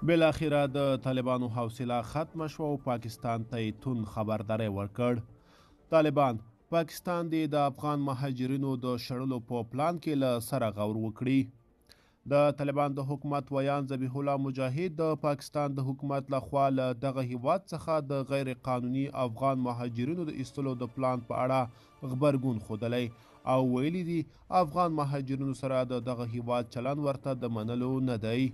بالاخره د طالبانو حوصله ختمه شوه او پاکستان ته یې توند خبرداری ورکړ. طالبان، پاکستان دې د افغان مهاجرینو د شړلو په پلان کې له سره غور وکړي. د طالبان د حکومت ویاند ذبیح الله مجاهد د پاکستان د حکومت له خوا له دغه هیواد څخه د غیر قانوني افغان مهاجرینو د ایستلو د پلان په اړه غبرګون ښودلی او ویلي دي، افغان مهاجرینو سره د دغه هیواد چلند ورته د منلو نه دی.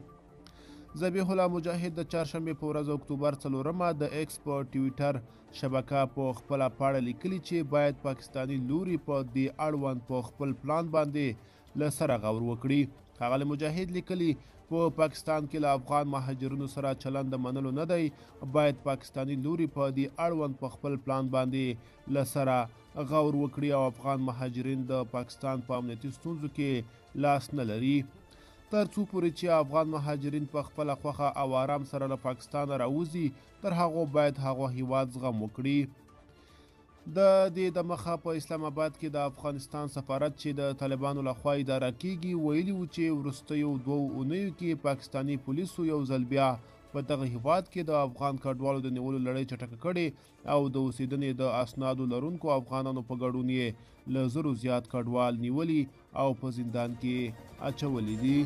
ذبیح الله مجاهد د چهارشنبې په ورځ اکتوبر 4 د ایکس په ټویټر شبکه په خپله پاڼه لیکلي چې باید پاکستاني لوري په دې اړوند په خپل پلان باندې له سره غور وکړي. ښاغلي مجاهد لیکلي، په پاکستان کې له افغان مهاجرینو سره چلند د منلو نه دی، باید پاکستاني لوري په دې اړوند په خپل پلان باندې له سره غور وکړي او افغان مهاجرین د پاکستان په امنیتي ستونزو کې لاس نه لري. تر څو پورې چې افغان مهاجرین په خپله خوښه او آرام سره له پاکستانه راوځي، تر هغو باید هغه هیواد زغم وکړي. د دې دمخه په اسلام آباد کې د افغانستان سفارت چې د طالبانو لخوا اداره کیږي ویلي وو چې وروستیو 2 اونیو کې پاکستاني پولیسو یو ځل بیا په دغه هیواد کې د افغان کډوالو د نیولو لړۍ چټکه کړې او د اوسېدنې د اسنادو لرونکو افغانانو په ګډون یې له 1000 زیات کډوال نیولي او په زندان کې اچولي دي.